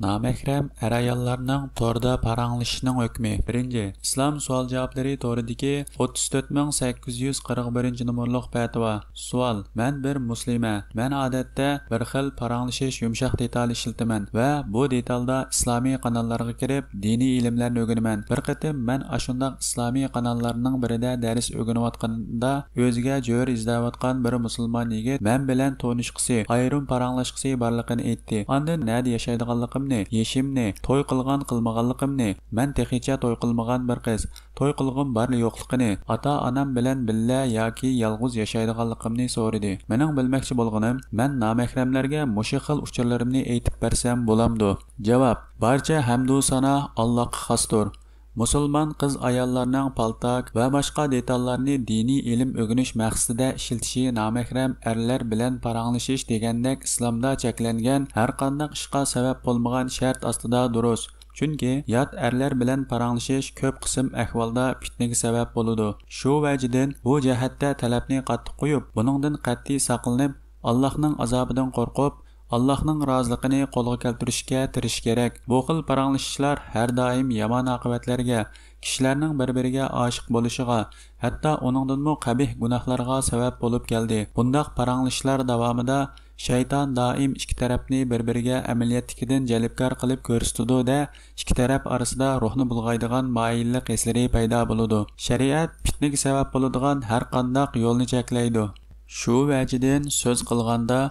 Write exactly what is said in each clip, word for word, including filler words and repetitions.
نامەھرەم ئەر-ئاياللارنىڭ توردا پاراڭلىشىشنىڭ ھۆكمى. بىرىنچى، ئىسلام سوئال-جاۋابلىرى تورىدىكى ئوتتۇز تۆت مىڭ سەككىز يۈز قىرىق بىرىنچى نومۇرلۇق پەتىۋا. سوئال: مەن بىر مۇسلىمە. مەن ئادەتتە بىر خىل پاراڭلىشىش يۇمشاق دېتالى ئىشلىتىمەن ۋە بۇ دېتالدا ئىسلامىي قاناللارغا كىرىپ، دىنىي ئىلىملەرنى ئۆگىنىمەن. بىر قېتىم مەن ئاشۇنداق ئىسلامىي قاناللارنىڭ بىرىدە دەرس ئۆگىنىۋاتقاندا، ئۆزىگە جۆرە ئىزدەۋاتقان بىر مۇسۇلمان يىگىت مەن بىلەن تونۇشقۇسى، ئايرىم پاراڭلاشقۇسى بارلىقىنى ئېيتتى. ئاندىن نەدە ياشايدىغانلىقىمنى، يېشىمنى، توي قىلغان قىلمىغانلىقىمنى، مەن تېخىچە توي قىلمىغان بىر قىز، توي قىلغۇم بار يوقلۇقىنى، ئاتا-ئانام بىلەن بىللە ياكى يالغۇز ياشايدىغانلىقىمنى سورىدى. مېنىڭ بىلمەكچى بولغىنىم، مەن نامەھرەملەرگە مۇشۇ خىل ئۇچۇرلىرىمنى ئېيتىپ بەرسەم بولامدۇ؟ جاۋاب: بارچە ھەمدۇ سانا ئاللاغا خاستۇر. مۇسۇلمان قىز-ئاياللارنىڭ پالتاك ۋە باشقا دېتاللارنى دىنىي ئىلىم ئۆگىنىش مەقسىتىدە ئىشلىتىشى نامەھرەم ئەرلەر بىلەن پاراڭلىشىش دېگەندەك ئىسلامدا چەكلەنگەن ھەرقانداق ئىشقا سەۋەب بولمىغان شەرت ئاستىدا دۇرۇس. چۈنكى يات ئەرلەر بىلەن پاراڭلىشىش كۆپ قىسىم ئەھۋالدا پىتنىگە سەۋەب بولىدۇ. شۇ ۋەجىدىن بۇ جەھەتتە تەلەپنى قاتتىق قويۇپ، بۇنىڭدىن قەتئىي ساقلىنىپ، ئاللاھنىڭ ئازابىدىن قورقۇپ، ئاللاھنىڭ رازىلىقىنى قولغا كەلتۈرۈشكە تىرىشىش كېرەك. بۇ خىل پاراڭلىشىشلار ھەر دائىم يامان ئاقىۋەتلەرگە، كىشىلەرنىڭ بىر-بىرىگە ئاشىق بولۇشىغا، ھەتتا ئۇنىڭدىنمۇ قەبىھ گۇناھلارغا سەۋەب بولۇپ كەلدى. بۇنداق پاراڭلىشىشلار داۋامىدا شەيتان دائىم ئىككى تەرەپنى بىر-بىرىگە ئەمەلىيەتتىكىدىن جەلپكار قىلىپ كۆرسىتىدۇ-دە، ئىككى تەرەپ ئارىسىدا روھنى بۇلغايدىغان مايىللىق ھېسلىرى پەيدا بولىدۇ. شەرىئەت پىتنىگە سەۋەب بولىدىغان ھەر قانداق يولنى چەكلەيدۇ. شۇ ۋەجىدىن سۆز قىلغاندا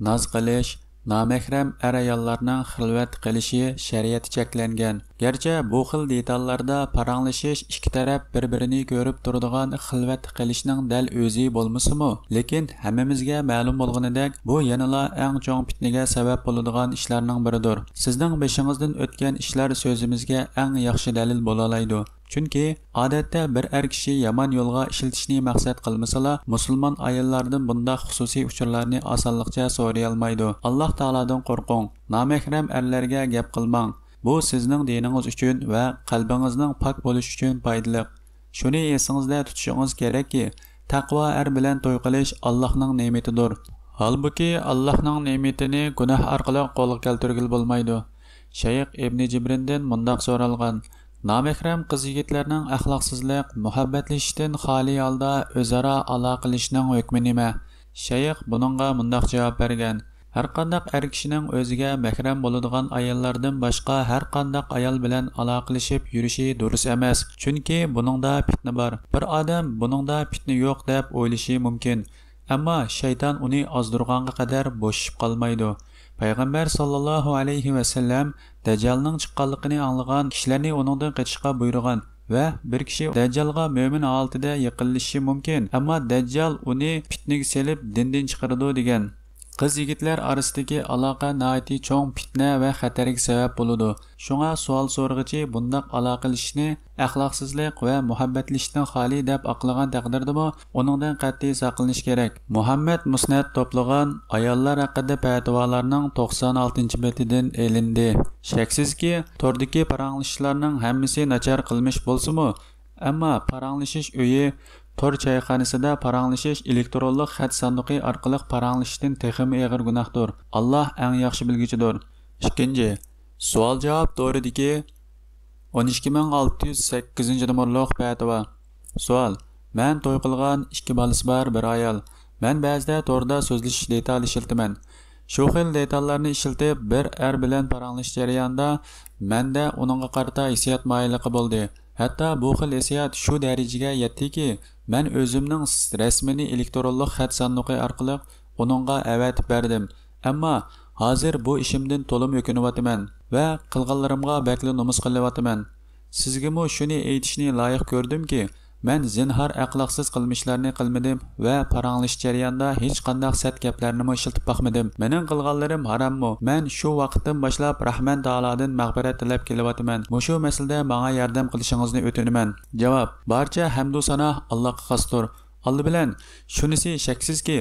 ناز قىلىش، نامەھرەم ئەر-ئاياللارنىڭ خىلۋەت قىلىشى شەرىئەتتە چەكلەنگەن. گەرچە بۇ خىل دېتاللاردا پاراڭلىشىش ئىككى تەرەپ بىر-بىرىنى كۆرۈپ تۇرىدىغان خىلۋەت قىلىشنىڭ دەل ئۆزى بولمىسىمۇ، لېكىن ھەممىمىزگە مەلۇم بولغىنىدەك، بۇ يەنىلا ئەڭ چوڭ پىتنىگە سەۋەب بولىدىغان ئىشلارنىڭ بىرىدۇر. سىزنىڭ بېشىڭىزدىن ئۆتكەن ئىشلار سۆزىمىزگە ئەڭ ياخشى دەلىل بولالايدۇ. چۈنكى ئادەتتە بىر ئەر كىشى يامان يولغا ئىشلىتىشنى مەقسەت قىلمىسىلا، مۇسۇلمان ئاياللاردىن بۇنداق خۇسۇسىي ئۇچۇرلارنى ئاسانلىقچە سورىيالمايدۇ. ئاللاھ تائالادىن قورقۇڭ. نامەھرەم ئەرلەرگە گەپ قىلماڭ. بۇ سىزنىڭ دىنىڭىز ئۈچۈن ۋە قەلبىڭىزنىڭ پاك بولۇشى ئۈچۈن پايدىلىق. شۇنى ئېسىڭىزدە تۇتۇشىڭىز كېرەككى، تەقۋا ئەر بىلەن توي قىلىش ئاللاھنىڭ نېمىتىدۇر. ھالبۇكى، ئاللاھنىڭ نېمىتىنى گۇناھ ئارقىلىق قولغا كەلتۈرگىلى بولمايدۇ. شەيخ ئىبنى جىبرىندىن مۇنداق سورالغان: نامەھرەم قىز-يىگىتلەرنىڭ ئەخلاقسىزلىق، مۇھەببەتلىشىشتىن خالىي ھالدا ئۆزئارا ئالاقىلىشىشنىڭ ھۆكمى نېمە؟ شەيخ بۇنىڭغا مۇنداق جاۋاب بەرگەن: ھەرقانداق ئەر كىشىنىڭ ئۆزىگە مەھرەم بولىدىغان ئاياللاردىن باشقا ھەرقانداق ئايال بىلەن ئالاقىلىشىپ يۈرۈشى دۇرۇس ئەمەس، چۈنكى بۇنىڭدا پىتنە بار. بىر ئادەم بۇنىڭدا پىتنە يوق دەپ ئويلىشى مۇمكىن، ئەمما شەيتان ئۇنى ئازدۇرغانغا قەدەر بوشىشىپ قالمايدۇ. پەيغەمبەر ساللاللاھۇ ئەلەيھى ۋەسەللەم دەججالنىڭ چىققانلىقىنى ئاڭلىغان كىشىلەرنى ئۇنىڭدىن قېچىشقا بۇيرۇغان ۋە بىر كىشى دەججالغا مۆمىن ھالىتىدە يېقىنلىشىشى مۇمكىن، ئەمما دەججال ئۇنى پىتنىگە سېلىپ دىندىن چىقىرىدۇ دېگەن. قىز-يىگىتلەر ئارىسىدىكى ئالاقە ناھايىتى چوڭ پىتنە ۋە خەتەرگە سەۋەب بولىدۇ. شۇڭا سوئال سورىغۇچى بۇنداق ئالاقىلىشىشنى ئەخلاقسىزلىق ۋە مۇھەببەتلىشىشتىن خالىي دەپ ئاقلىغان تەقدىردىمۇ ئۇنىڭدىن قەتئىي ساقلىنىش كېرەك. مۇھەممەد مۇسنەد توپلىغان ئاياللار ھەققىدە پەتىۋالارنىڭ توقسان ئالتىنچى بېتىدىن ئېلىندى. شەكسىزكى، توردىكى پاراڭلىشىشلارنىڭ ھەممىسى ناچار قىلمىش بولسىمۇ، ئەمما پاراڭلىشىش ئۆيى، تور چايخانىسىدا پاراڭلىشىش ئېلېكترونلۇق خەت ساندۇقى ئارقىلىق پاراڭلىشىشتىن تېخىمۇ ئېغىر گۇناھتۇر. ئاللاھ ئەڭ ياخشى بىلگۈچىدۇر. ئىككىنچى، سوئال-جاۋاب تورىدىكى ئون ئىككى مىڭ ئالتە يۈز سەككىزىنچى نومۇرلۇق پەتىۋا. سوئال: مەن توي قىلغان، ئىككى بالىسى بار بىر ئايال. مەن بەزىدە توردا سۆزلىشىش دېتالى ئىشلىتىمەن. شۇ خىل دېتاللارنى ئىشلىتىپ، بىر ئەر بىلەن پاراڭلىشىش جەريانىدا مەندە ئۇنىڭغا قارىتا ھېسسىيات مايىللىقى بولدى. ھەتتا بۇ خىل ھېسسىيات شۇ دەرىجىگە يەتتىكى، مەن ئۆزۈمنىڭ رەسىمىنى ئېلېكترونلۇق خەت ساندۇقى ئارقىلىق ئۇنىڭغا ئەۋەتىپ بەردىم. ئەمما ھازىر بۇ ئىشىمدىن تولىمۇ ئۆكۈنۈۋاتىمەن ۋە قىلغانلىرىمغا بەكلا نومۇس قىلىۋاتىمەن. سىزگىمۇ شۇنى ئېيتىشنى لايىق كۆردۈمكى، مەن زىنھار ئەخلاقسىز قىلمىشلارنى قىلمىدىم ۋە پاراڭلىشىش جەريانىدا ھېچقانداق سەت گەپلەرنىمۇ ئىشلىتىپ باقمىدىم. مېنىڭ قىلغانلىرىم ھاراممۇ؟ مەن شۇ ۋاقىتتىن باشلاپ رەھمان تائالادىن مەغپىرەت تىلەپ كېلىۋاتىمەن. مۇشۇ مەسىلىدە ماڭا ياردەم قىلىشىڭىزنى ئۆتۈنىمەن. جاۋاب: بارچە ھەمدۇ سانا ئاللاغا خاستۇر. ئالدى بىلەن، شۇنىسى شەكسىزكى،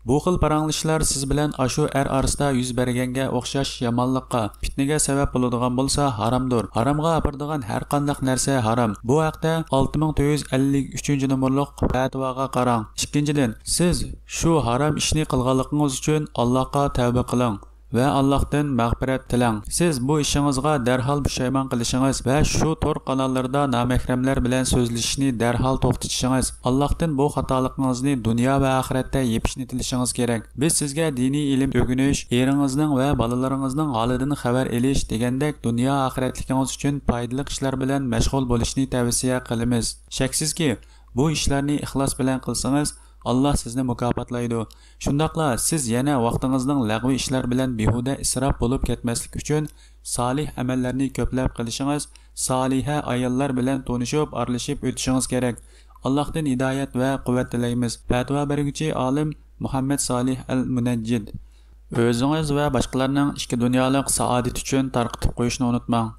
بۇ خىل پاراڭلىشىشلار سىز بىلەن ئاشۇ ئەر ئارىسىدا يۈز بەرگەنگە ئوخشاش يامانلىققا، پىتنىگە سەۋەب بولىدىغان بولسا، ھارامدۇر. ھارامغا ئاپىرىدىغان ھەر قانداق نەرسە ھارام. بۇ ھەقتە ئالتە مىڭ تۆت يۈز ئەللىك ئۈچىنچى نومۇرلۇق پەتىۋاغا قاراڭ. ئىككىنچىدىن، سىز شۇ ھارام ئىشنى قىلغانلىقىڭىز ئۈچۈن ئاللاھقا تەۋبە قىلىڭ ۋە ئاللاھتىن مەغپىرەت تىلەڭ. سىز بۇ ئىشىڭىزغا دەرھال پۇشايمان قىلىشىڭىز ۋە شۇ تور قاناللىرىدا نامەھرەملەر بىلەن سۆزلىشىشنى دەرھال توختىتىشىڭىز، ئاللاھتىن بۇ خاتالىقىڭىزنى دۇنيا ۋە ئاخىرەتتە يېپىشنى تىلىشىڭىز كېرەك. بىز سىزگە دىنىي ئىلىم ئۆگىنىش، ئېرىڭىزنىڭ ۋە بالىلىرىڭىزنىڭ ھالىدىن خەۋەر ئېلىش دېگەندەك دۇنيا ئاخىرەتلىكىڭىز ئۈچۈن پايدىلىق ئىشلار بىلەن مەشغۇل بولۇشنى تەۋسىيە قىلىمىز. شەكسىزكى، بۇ ئىشلارنى ئىخلاس بىلەن قىلسىڭىز، ئاللا سىزنى مۇكاپاتلايدۇ. شۇنداقلا سىز يەنە ۋاقتىڭىزنىڭ لەغۋىي ئىشلار بىلەن بىھۇدە ئىسراپ بولۇپ كەتمەسلىك ئۈچۈن سالىھ ئەمەللەرنى كۆپلەپ قىلىشىڭىز، سالىھە ئاياللار بىلەن تونۇشۇپ ئارىلىشىپ ئۆتۈشىڭىز كېرەك. ئاللاھتىن ھىدايەت ۋە قۇۋۋەت تىلەيمىز. پەتىۋا بەرگۈچى ئالىم مۇھەممەد سالىھ ئەل مۇنەججىد. ئۆزىڭىز ۋە باشقىلارنىڭ ئىككى دۇنيالىق سائادىتى ئۈچۈن تارقىتىپ قويۇشنى ئۇنتۇماڭ.